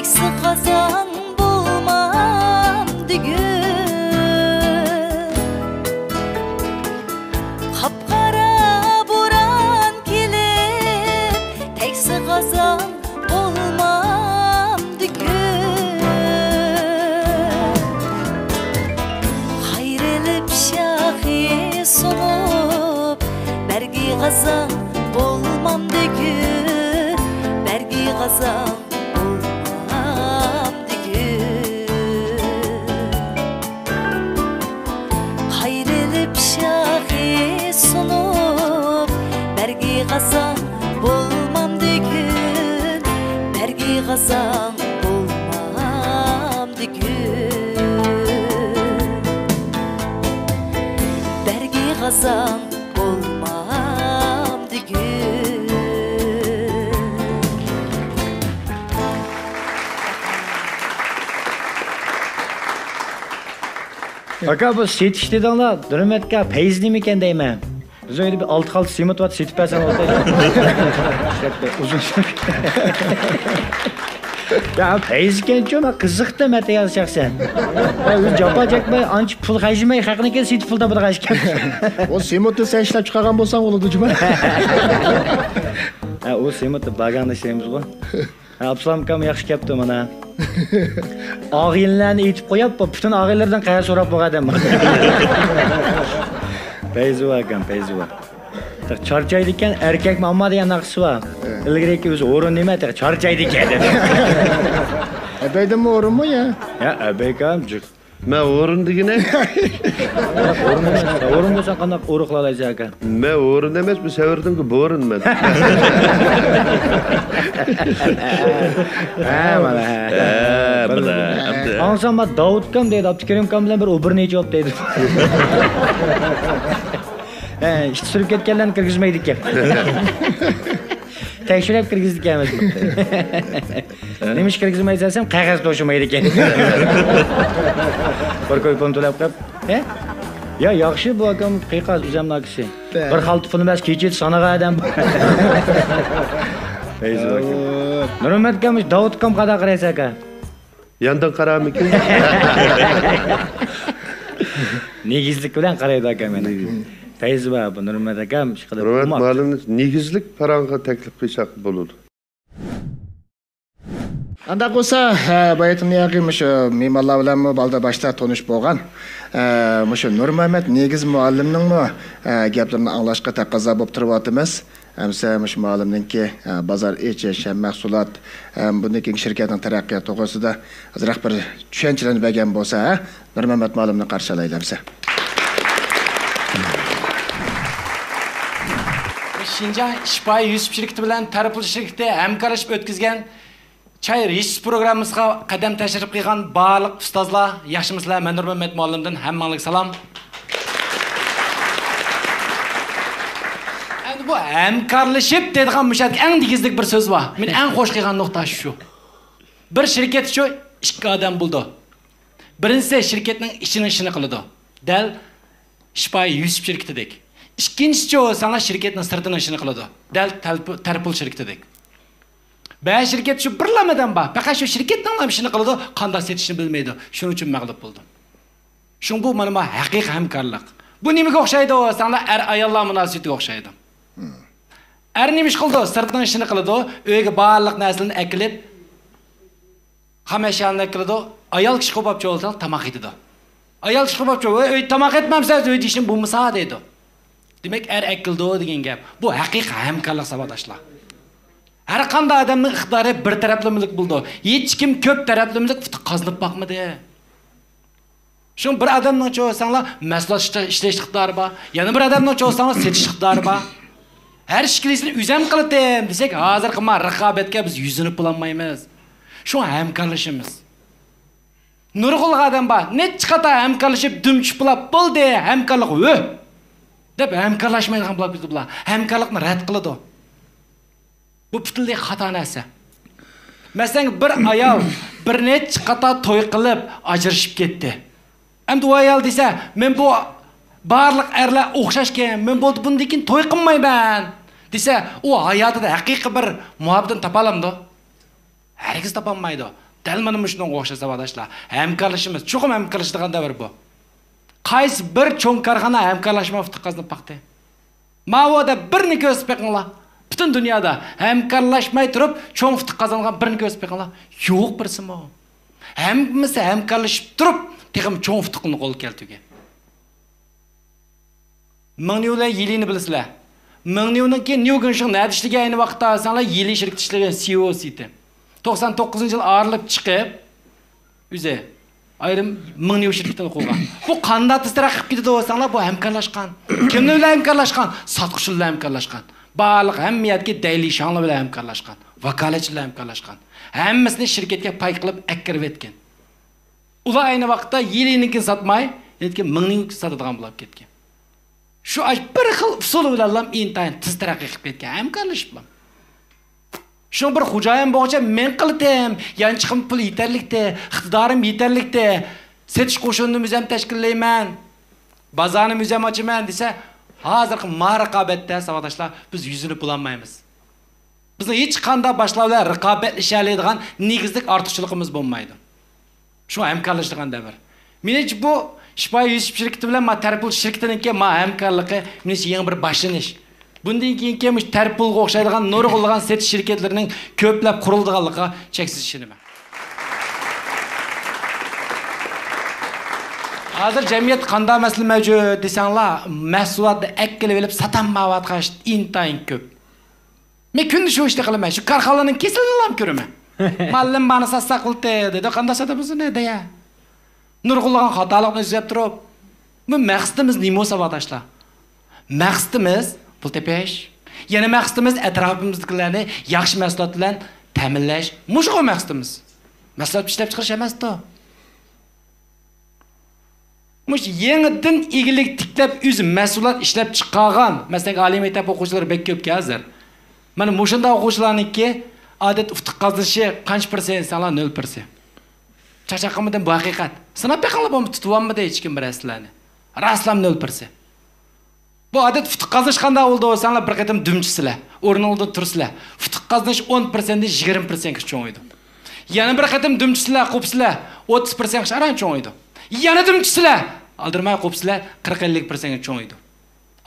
قازان بولمامدىكىن، قاپقارا بوران كېلىپ، تەگسە قازان بولمامدىكىن. قايرىلىپ شاخى سۇنۇپ، بەرگى قازان بولمامدىكىن، بەرگى قازان بولمامدىكىن. قايرىلىپ شاخى سۇنۇپ، بەرگى قازان بولمامدىكىن، بەرگى قازان بولمامدىكىن، بەرگى قازان بولمامدىكىن. ئاكا، بۇ سېتىش دېدىڭلار، نۇرمەتكە پەيزى نېمىكەن دەيمەن. بىز ئۆيدە بىر ئالتە خالتا سېمونت بار، سېتىپ بەرسەم بولىدۇ. ئۇزۇن. يا، پەيزىكەنچۇ، مەن قىزىقتىم ئەتىگەن شەخسەن. يا، ئۆزى جاپا چەكمەي، ئانچە پۇل خەجلىمەي، خەقنىڭكىنى سېتىپ پۇل تاپىدىغان ئىكەن. ئۇ سېمونتنى سەن ئىشلەپ چىقارغان بولساڭ بولىدۇ جۇما. ھە، ئۇ سېمونتنى بارغاندا ئىشلەيمىزغۇ. ھە، ئابسالام ئاكام ياخشى كەپتۇ مانا. ئاغىنىلەرنى ئېيتىپ قويۇپ، پۈتۈن ئاغىنىلىرىدىن قەرز سوراپ بولغان ئادەم. پەيزى بار ئاكام، پەيزى بار. چارچايدىكەن، ئەركەكمۇ ئامما دېگەن ناخشىسى بار. ئىلگىرىكى ئۆزى ھورۇن نېمە، تېخى چارچايدىكەن دەپ. ئەبەيدىنمۇ ھورۇنمۇ يا؟ يا، ئەبەيكام جىق. مەن ھورۇن دېگىنە. ھورۇن ئەمەس. ھورۇن بولساڭ قانداق ئورۇقلالايسەن ئاكا؟ مەن ھورۇن ئەمەس، بۇ سەۋردىنكى بورۇن مەن. ھە، مانا، ھە. ھە، مانا. ئاڭسام، ما داۋۇت ئاكام دەيدۇ، ئابدۇكېرىم ئاكام بىلەن بىر ئۇ بىر نەچچە بولۇپ دەيدۇ. ھە، ئىت سۈرۈپ كەتكەنلەرنى كىرگۈزمەيدىكەن. تەكشۈرۈپ كىرگۈزىدىكەنمىز. نېمىش كىرگۈزمەيسەن دېسەم، قەغەز توشۇمايدىكەن. بىر كوي پۇلنى تۆلەپ قويۇپ. ھە؟ يا، ياخشى بۇ ئاكام، قىيقاس ئۆزەمنىڭ ئاكىسى. بىر خالتا پۇلنى بەرسە كېچىدە سانىغان ئادەم. پەيزى ئاكا. نۇرمەت ئاكام، داۋۇت ئاكام قانداق قارايسىز ئاكا؟ ياندىن قارامىكىن؟ نېگىزلىك بىلەن قارايدۇ ئاكام مانا. پەيزى بار بۇ نۇرمەت ئاكام، ئىشقىلىپ نۇرمەت ئوماق. مۇئەللىمنى نېگىزلىك پاراڭغا تەكلىپ قىلساق بولىدۇ. ئانداق بولسا، ھە، بايىتىمنى ياقى مۇشۇ مېھمانلار بىلەنمۇ بالدا باشتا تونۇش بولغان، ھە، مۇشۇ نۇرمەمەت نېگىز مۇئەللىمنىڭمۇ، ھە، گەپلىرىنى ئاڭلاشقا تەقەززا بولۇپ تۇرۇۋاتىمىز. ئەمسە مۇشۇ مۇئەللىمنىڭكى، ھە، بازار ئېچىش، ھەم مەھسۇلات، ھەم بۇندىن كېيىنكى شىركەتنىڭ تەرەققىياتى توغرىسىدا ئازراق بىر چۈشەنچىلەرنى بەرگەن بولسا، ھە؟ نۇرمەمەت مۇئەللىمنى قارشى ئالايلى ئەمسە. شىنجاڭ ئىشپاي يۈسۈپ شىركىتى بىلەن تەرپۇل شىركىتى ھەمكارلىشىپ ئۆتكۈزگەن چاي يېيىش پروگراممىسىغا قەدەم تەشرىپ قىلغان بارلىق ئۇستازلار، ياخشىمۇسىلەر؟ مەن نۇرمەمەت مۇئەللىمدىن ھەممىڭلارغا سالام. ئەمدى بۇ ھەمكارلىشىپ دەيدىغان مۇشۇ يەردىكى ئەڭ دېگۈزلۈك بىر سۆز بار. مېنى ئەڭ خوش قىلغان نۇقتا شۇ. بىر شىركەتچۇ ئىككى ئادەم بولىدۇ. بىرىنچىسى شىركەتنىڭ ئىچىنىڭ ئىشىنى قىلىدۇ. دەل ئىشپاي يۈسۈپ شىركىتىدەك. ئىككىنچىسىچۇ ساڭا شىركەتنىڭ سىرتىنىڭ ئىشىنى قىلىدۇ. دەل تەرپۇل شىركىتىدەك. بەزى شىركەت شۇ بىرلا ئادەم بار، پەقەت شۇ شىركەتنىڭلا ئىشىنى قىلىدۇ، قانداق سېتىشنى بىلمەيدۇ. شۇنىڭ ئۈچۈن مەغلۇپ بولىدۇ. شۇڭا بۇ مانا ما ھەقىقىي ھەمكارلىق. بۇ نېمىگە ئوخشايدۇ دېسەڭلار، ئەر-ئاياللار مۇناسىۋىتىگە ئوخشايدۇ. ئەر نېمە ئىش قىلىدۇ؟ سىرتنىڭ ئىشىنى قىلىدۇ، ئۆيگە بارلىق نەرسىلەرنى ئەكېلىپ، خام ئەشيالارنى ئەكېلىدۇ. ئايال كىشى قوپاپ چوغلىساڭ تاماق ئېتىدۇ. ئايال كىشى قوپاپ چوغ، ۋاي، ئۆيدە تاماق ئەتمەمسىز، ئۆيدە ئىشىم بولمىسا دەيدۇ. دېمەك، ئەر ئەكېلىدۇ دېگەن گەپ. بۇ ھەقىقىي ھەمكارلىق ساۋاقداشلار. ھەر قانداق ئادەمنىڭ ئىقتىدارى بىر تەرەپلىمىلىك بولىدۇ. ھېچكىم كۆپ تەرەپلىمىلىك ئۇتۇق قازىنىپ باقمىدى. شۇڭا بىر ئادەمنىڭچۇ دېسەڭلار مەھسۇلات ئىشلەش ئىقتىدارى بار، يەنە بىر ئادەمنىڭچۇ دېسەڭلار سېتىش ئىقتىدارى بار. ھەر ئىككىلىسىنى ئۆزۈم قىلىتتىم دېسەك، ھازىرقى ما رىقابەتكە بىز يۈزلىنىپ بولالمايمىز. شۇڭا ھەمكارلىشىمىز. نۇرغۇنلىغان ئادەم بار، نەچچە قاتا ھەمكارلىشىپ دۈم چۈشۈپ بولاپ، بولدى، ھەمكارلىق ھۆ دەپ ھەمكارلاشمايدىغان بولاپ كېتىدۇ بۇلار. ھەمكارلىقنى رەت قىلىدۇ. بۇ پۈتۈنلەي خاتا نەرسە. مەسىلەن، بىر ئايال بىر نەچچە قاتا توي قىلىپ ئاجرىشىپ كەتتى. ئەمدى ئۇ ئايال دېسە، مەن بۇ بارلىق ئەرلەر ئوخشاشكەن، مەن بولدى بۇندىن كېيىن توي قىلمايمەن دېسە، ئۇ ھاياتىدا ھەقىقىي بىر مۇھەببىتىنى تاپالامدۇ؟ ھەرگىز تاپالمايدۇ. دەل مانا مۇشۇنىڭغا ئوخشاش ساۋاقداشلار. ھەمكارلىشىمىز. چوقۇم ھەمكارلىشىدىغان دەۋر بۇ. قايسى بىر چوڭ كارخانا ھەمكارلاشماي ئۇتۇق قازىنىپ باقتى؟ ماۋۇ يەردە بىرنى كۆرسىتىپ بېقىڭلار. پۈتۈن دۇنيادا ھەمكارلاشماي تۇرۇپ چوڭ ئۇتۇق قازانغان بىرنى كۆرسىتىپ بېقىڭلار. يوق بىرسىمۇ. ھەممىسى ھەمكارلىشىپ تۇرۇپ تېخىمۇ چوڭ ئۇتۇقنى قولغا كەلتۈرگەن. مېڭنيۇ بىلەن يىلىنى بىلىسىلەر. مېڭنيۇنىڭكى نيۇ گېنشىڭ نەدە ئىشلىگەن ئەينى ۋاقىتتا دېسەڭلار، يىلى شىركىتى ئىشلىگەن سىئو سىتى. توقسان توققۇزىنچى يىل ئايرىلىپ چىقىپ، ئۆزى ئايرىم مېڭنيۇ شىركىتىنى قۇرغان. بۇ قانداق تېز تەرەققىي قىلىپ كېتىدۇ دېسەڭلار، بۇ ھەمكارلاشقان. كىملەر بىلەن ھەمكارلاشقان؟ ساتقۇچىلار بىلەن ھەمكارلاشقان. بارلىق ھەممە يەردىكى دەيلى شاڭلار بىلەن ھەمكارلاشقان. ۋاكالەتچىلەر بىلەن ھەمكارلاشقان. ھەممىسىنى شىركەتكە پاي قىلىپ ئەكىرىۋەتكەن. ئۇلار ئەينى ۋاقىتتا يىلىنىڭكىنى ساتماي، لېكىن مېڭنيۇنىڭكىنى ساتىدىغان بولۇپ كەتكەن. شۇ ئاش بىر خىل ئۇسۇل بىلەنلا ئىنتايىن تېز تەرەققىي قىلىپ كەتكەن، ھەمكارلىشىپلا. شۇڭا بىر خوجايىن بولغۇچە مەن قىلىتىم، يانچۇقۇم پۇل يېتەرلىكتى، ئىقتىدارىم يېتەرلىكتى، سېتىش قوشۇنىنى ئۆزۈم تەشكىللەيمەن، بازارنى ئۆزۈم ئاچىمەن دېسە، ھازىرقى ما رىقابەتتە ساۋاقداشلار بىز يۈزلىنىپ بولالمايمىز. بىزنىڭ ھېچقانداق باشقىلار بىلەن رىقابەتلىشەلەيدىغان نېگىزلىك ئارتۇقچىلىقىمىز بولمايدۇ. شۇڭا ھەمكارلىشىدىغان دەۋر. مېنىڭچە بۇ شىپايى يۈسۈپ شىركىتى بىلەن ما تەرپۇل شىركىتىنىڭكى ما ھەمكارلىقى مېنىڭچە يېڭى بىر باشلىنىش. بۇندىن كېيىنكى مۇشۇ تەرپۇلغا ئوخشايدىغان نۇرغۇنلىغان سېتىش شىركەتلىرىنىڭ كۆپلەپ قۇرۇلىدىغانلىقىغا چەكسىز ئىشىنىمەن. ھازىر جەمئىيەتتە قانداق مەسىلە مەۋجۇت دېسەڭلار، مەھسۇلاتنى ئەكېلىۋېلىپ ساتالمايۋاتقان ئىش ئىنتايىن كۆپ. مەن كۈندە شۇ ئىشنى قىلىمەن، شۇ كارخانىلارنىڭ كېسىلىنىلا كۆرىمەن. مالىم مانا ساتساق بولدى دېدى، قانداق ساتىمىز ئۇنى دېيە. نۇرغۇنلىغان خاتالىقنى ئىزدەپ تۇرۇپ، بۇ مەقسىتىمىز نېمە ساۋاقداشلار؟ مەقسىتىمىز پۇل تېپىش. يەنە مەقسىتىمىز ئەتراپىمىزدىكىلەرنى ياخشى مەھسۇلات بىلەن تەمىنلەش. مۇشۇغۇ مەقسىتىمىز. مەھسۇلات ئىشلەپچىقىرىش ئەمەستۇ. مۇشۇ يېڭىدىن ئىگىلىك تىكلەپ، ئۆزى مەھسۇلات ئىشلەپ چىقارغان، مەسىلەن، ئالىي مەكتەپ ئوقۇغۇچىلىرى بەك كۆپكەن ھازىر. مانا مۇشۇنداق ئوقۇغۇچىلارنىڭكى ئادەتتە ئۇتۇق قازىنىشى قانچە پىرسەنت دېسەڭلار، نۆل پىرسەنت. چاقچاق قىلمىدىم، بۇ ھەقىقەت. سىناپ بېقىڭلار، بولمىسا تۇتۇۋالمىدى ھېچكىم بىر نەرسىلەرنى. راستلام نۆل پىرسەنت. بۇ ئادەتتە ئۇتۇق قازىنىش قانداق بولىدۇ دېسەڭلار، بىر قېتىم دۈمچىسىلەر، ئورنىڭىزدىن تۇرىسىلەر. ئۇتۇق قازىنىش ئون پىرسەنتتىن يىگىرمە پىرسەنتكە چوڭىيىدۇ. يەنە بىر قېتىم دۈمچىسىلەر، قوپسىلەر، ئوتتۇز پىرسەنتكىچە ئاران چوڭىيىدۇ. يەنە دۈمچىسىلەر، ئالدىرىماي قوپسىلەر، قىرىق ئەللىك پىرسەنتكە چوڭىيىدۇ.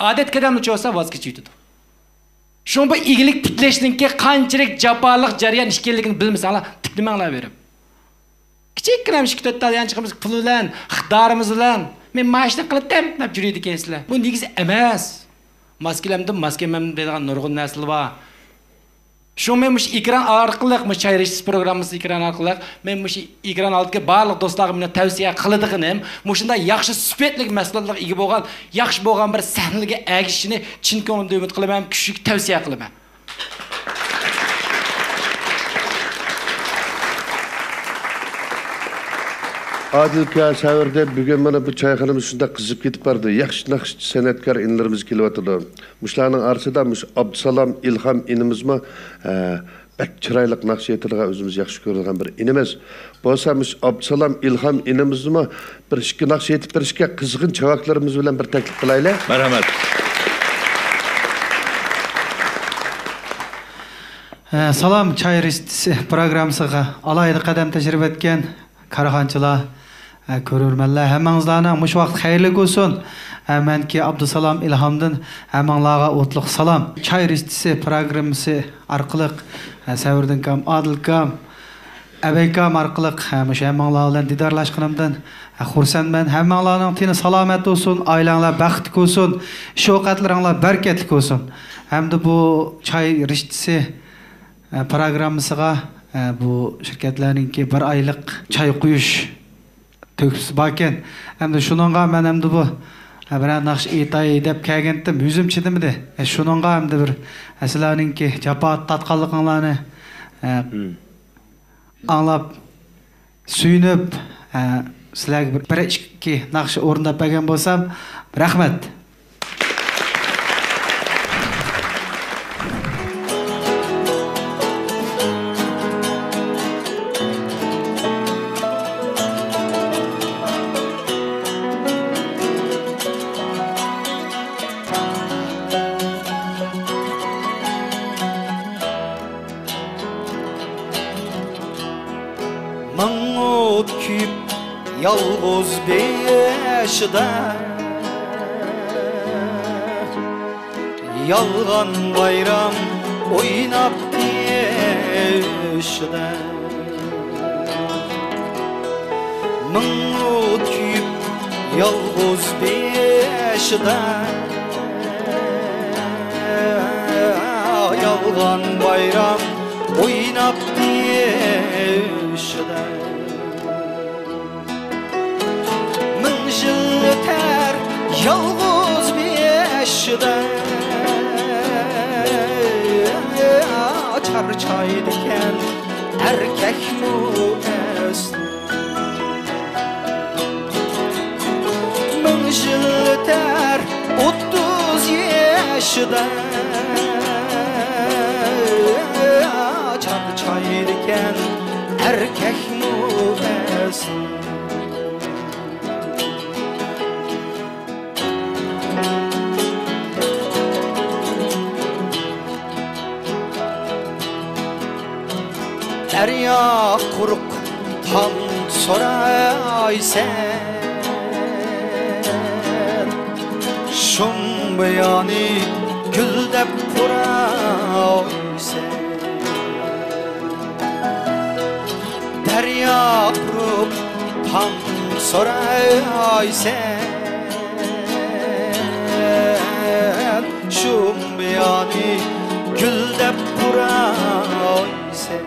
ئادەتتىكى ئادەملەر چوڭىسا ۋاز كېچىۋېتىدۇ. شۇڭا بۇ ئىگىلىك تىكلەشنىڭكى قانچىلىك جاپالىق جەريان ئىكەنلىكىنى بىلمىسەڭلار، تىكلىمەڭلار بېرىپ. كىچىككىنە ئىككى تۆت تال يانچۇقىمىز پۇل بىلەن، ئىقتىدارىمىز بىلەن، مەن مانا شۇنداق قىلىتتىم دەپ يۈرىدىكەنسىلەر. بۇ نېگىز ئەمەس. ماس كېلەمدىم، ماس كەلمەمدىم دەيدىغان نۇرغۇن نەرسىلەر بار. شۇڭا مەن مۇشۇ ئېكران ئارقىلىق، مۇشۇ چاي رىشتىسى پروگراممىسى ئېكران ئارقىلىق، مەن مۇشۇ ئېكران ئالدىدىكى بارلىق دوستلارغا مېنىڭ تەۋسىيە قىلىدىغىنىم، مۇشۇنداق ياخشى سۈپەتلىك مەھسۇلاتلارغا ئىگە بولغان، ياخشى بولغان بىر سەھنىگە ئەگىشىشىنى چىن كۆڭلۈمدىن ئۈمىد قىلىمەن، كۈچلۈك تەۋسىيە قىلىمەن. ئادىل ئاكا، سەۋردىن بۈگۈن مانا بۇ چايخانىمىز شۇنداق قىزىپ كېتىپ بارىدۇ. ياخشى ناخشىچى، سەنئەتكار ئىنىلىرىمىز كېلىۋاتىدۇ. مۇشۇلارنىڭ ئارىسىدا مۇشۇ ئابدۇسالام ئىلھام ئىنىمىزمۇ، ھە، بەك چىرايلىق ناخشا ئېيتىدىغان، ئۆزىمىز ياخشى كۆرىدىغان بىر ئىنىمىز. بولسا مۇشۇ ئابدۇسالام ئىلھام ئىنىمىزنىمۇ بىر ئىككى ناخشا ئېيتىپ بېرىشكە قىزغىن چاۋاكلىرىمىز بىلەن بىر تەكلىپ قىلايلى. مەرھەمەت. ئە، سالام، چاي رىشتىسى پروگراممىسىغا ئالاھىدە قەدەم تەشرىپ ئەتكەن كارخانىچىلار، ئە، كۆرۈرمەنلەر، ھەممىڭىزلارنىڭ مۇشۇ ۋاقىت خەيرلىك بولسۇن. ئە، مەنكى ئابدۇسالام ئىلھامدىن ھەممىڭلارغا ئوتلۇق سالام. چاي رىشتىسى پروگراممىسى ئارقىلىق، ئە، سەۋردىن ئاكام، ئادىل ئاكام، ئەبەي ئاكام ئارقىلىق، ھە، مۇشۇ ھەممىڭلار بىلەن دىدارلاشقىنىمدىن، ھە، خۇرسەنمەن. ھەممىڭلارنىڭ تېنى سالامەت بولسۇن، ئائىلەڭلار بەختلىك بولسۇن، ئىش ئوقەتلىرىڭلار بەرىكەتلىك بولسۇن. ھەمدە بۇ چاي رىشتىسى، ھە، پروگراممىسىغا، ھە، بۇ شىركەتلەرنىڭكى بىر ئايلىق چاي قۇيۇش تۆھپىسى باركەن. ئەمدى شۇنىڭغا مەن ئەمدى بۇ، ھە، بىرەر ناخشا ئېيتاي دەپ كەلگەنتىم، يۈزۈم چىدىمىدى. ھە، شۇنىڭغا ئەمدى بىر، ھە، سىلەرنىڭكى جاپا تارتقانلىقىڭلارنى، ھە، مم. ئاڭلاپ سۆيۈنۈپ، ئە، سىلەرگە بىر، بىر ئىككى ناخشا ئورۇنداپ بەرگەن بولسام، رەھمەت. مىڭ ئوت كۆيۈپ يالغۇز بېشىدا، يالغان بايرام ئويناپ بېشىدا. مىڭ ئوت كۆيۈپ يالغۇز بېشىدا، يالغان بايرام ئويناپ بېشىدا. مىڭ يىل ئۆتەر يالغۇز بېشىدا، چارچايدىكەن ئەركەكمۇ ئەسلى. مىڭ يىل ئۆتەر ئوتتۇز يېشىدا، چارچايدىكەن ئەركەكمۇ ئەسلى. دەريا قۇرۇق تام سورايسەن، شۇم بىيانى گۈل دەپ پۇرايسەن. دەريا قۇرۇپ تام سورايسەن، شۇم بىيانى گۈل دەپ پۇرايسەن.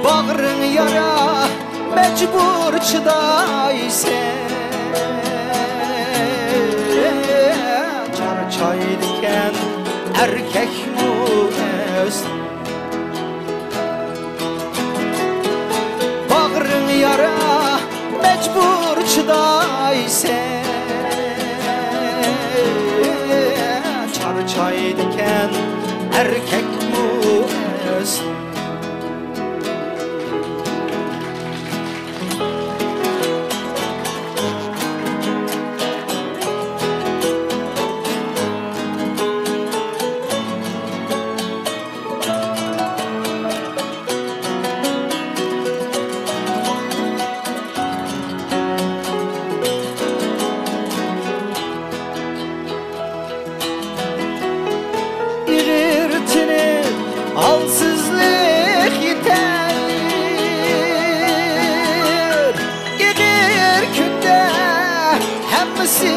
باغرىڭ يارا، مەجبۇر چىدايسەن. چارچايدىكەن ئەركەكمۇ ئەسلى. باغرىڭ يارا، مەجبۇر چىدايسەن. چارچايدىكەن ئەركەكمۇ ئەسلى. ئېغىر تىنىپ ھالسىزلىق يېتەر، ئېغىر كۈندە ھەممىسى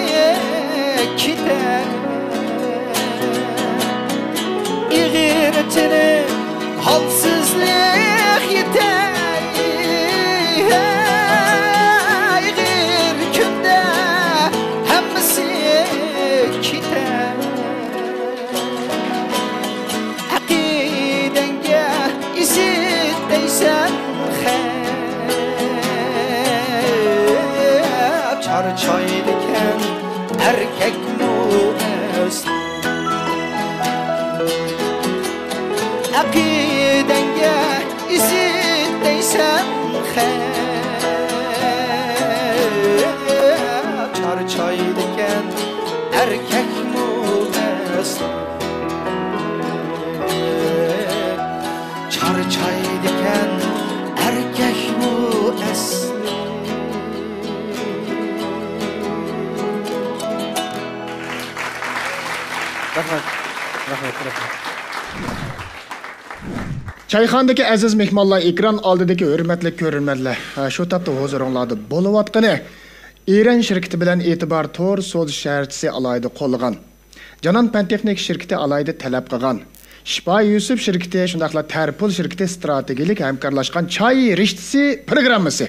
كېتەر. ئېغىر تىنىپ ھالسىزلىق يېتەر، ئېغىر كۈندە ھەممىسى كېتەر. ئەقىدەڭگە ئىزىت دەيسەن خەپ، چارچايدىكەن ئەركەكمۇ ئەسلى. ئەقىدەڭگە ئىزىت دەيسەن خەپ، چارچايدىكەن ئەركەكمۇ ئەسلى. چارچايدىكەن ئەركەكمۇ ئەسلى. رەھمەت. رەھمەت، رەھمەت. چايخانىدىكى ئەزىز مېھمانلار، ئېكران ئالدىدىكى ھۆرمەتلىك كۆرۈرمەنلەر، ھە، شۇ تاپتا ھۇزۇرۇڭلاردا بولۇۋاتقىنى ئىرەن شىركىتى بىلەن ئېتىبار تور سودا شەھەرچىسى ئالاھىدە قوللىغان جانان پەن تېخنىكا شىركىتى ئالاھىدە تەلەپ قىلغان، شىپا يۈسۈپ شىركىتى، شۇنداقلا تەرپۇل شىركىتى ئىستراتېگىيەلىك ھەمكارلاشقان چاي رىشتىسى پروگراممىسى.